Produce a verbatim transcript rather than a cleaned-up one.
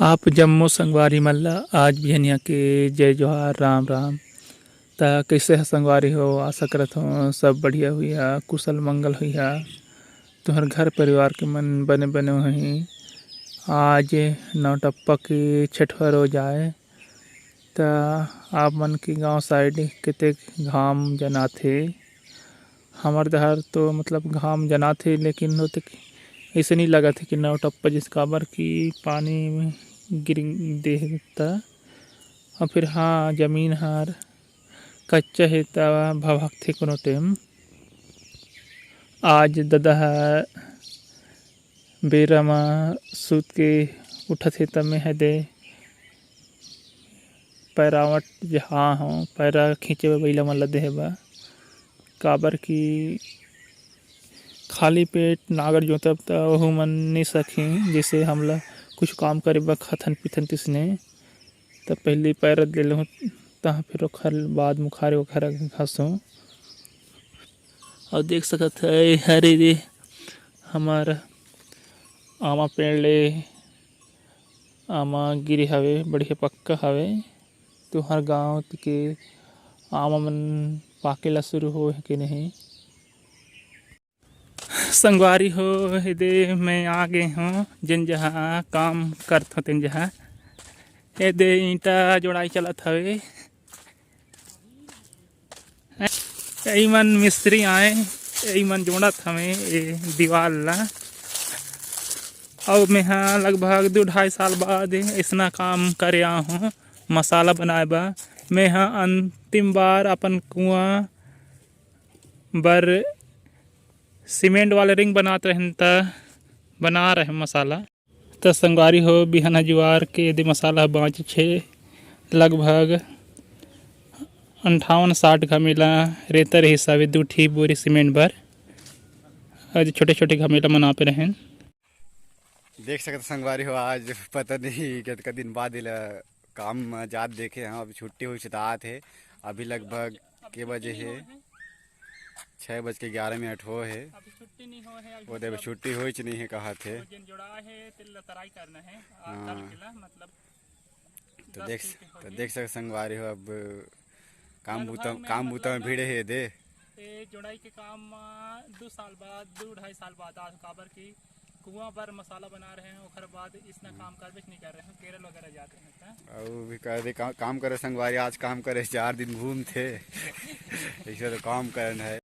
आप जम्मो संगवारी मन ल आज बिहनिया के जय जोहार, राम राम। त कइसे ह संगवारी हो? आशा करत हो सब बढ़िया हुई हा, कुशल मंगल हुई हा, तुहर घर परिवार के मन बने बने होही। आज नौटप्पा के छठवा रोज आए, त आप मन के गांव साइड कतेक घाम जनाथे। हमर डहर तो मतलब घाम जनाथे, लेकिन ओतेक अइसे नइ लगत हे कि नौटप्पा जइसे, काबर कि पानी में गिर दे हे त। अउ फिर हाँ, जमीन हर कच्चा हे त भभकथे कोनो टाइम। आज ददा ह बेरा म सूत के उठत हे, त मैं ह दे पैरावट जहाँ हो, पैरा खींचे बर बइला मन ल देहे बर, काबर कि खाली पेट नागर जोतब त ओहू मन नइ सकही, जइसे हमला कुछ काम करे बर खाथन पीथन तिसने। त पहिली पैरा दे लेहूँ, तहाँ फिर ओखर बाद मुखारे ओखर घसहूँ। अउ देख सकत है, हरे रे, हमर आमा पेड़ ले आमा गिरे हवे, बढ़िया पक्का हवे। तुहर गांव के आमा मन पाके ला शुरू होए हे कि नहीं? संगवारी हो, एदे मैं आ गे हों, जेन जहाँ काम करत हों तेन जहाँ। एदे ईंटा जोड़ाई चलत हवे। एई मन मिस्त्री आए, एई मन जोड़त हवे ए दीवाल ला। अउ मेहा लगभग दू ढाई साल बाद अइसना काम करे आ हों, मसाला बनाए बर। मेहा अंतिम बार अपन कुआं बर सीमेंट वाला रिंग बनात रहेन, त बना रहे मसाला। त संगवारी हो, बिहना जुआर के एदे मसाला ह बांचे छे, लगभग अंठावन साठ घमेला रेता रहिस हवे दू ठी बोरी सीमेंट बर। आज छोटे छोटे घमेला म नापे रहेन। देख सकत संगवारी हो, आज पता नहीं कतका दिन बाद एला काम म जात देखे हंव। अभी छुट्टी होइस त आत हे। अभी लगभग के बजे हे? छः बज के ग्यारह मिनट हो हे। अभी छुट्टी नहीं हो हे, अभी वो दे, अभी मतलब छुट्टी होइच नहीं हे, कहत हे। वो जेन जोड़ा हे, तेल ला तराई करना हे, आ, हाँ। कल के ला, मतलब, तो दस देख, दिन के तो होही। देख सक संगवारी हो, अब काम बूता, काम बूता में भीड़ हे दे। ए जोड़ाई के काम म दू साल बाद, दू ढाई साल बाद आज, काबर कि कुआं पर मसाला बना रहे हैं, ओकर बाद इसना काम करबेच नहीं कर रहे हैं, केरल वगैरह जाते हैं त। अउ भी कह दे, का-, काम करे संगवारी, आज काम करे, चार दिन घूमथे। ऐसे तो काम करन है।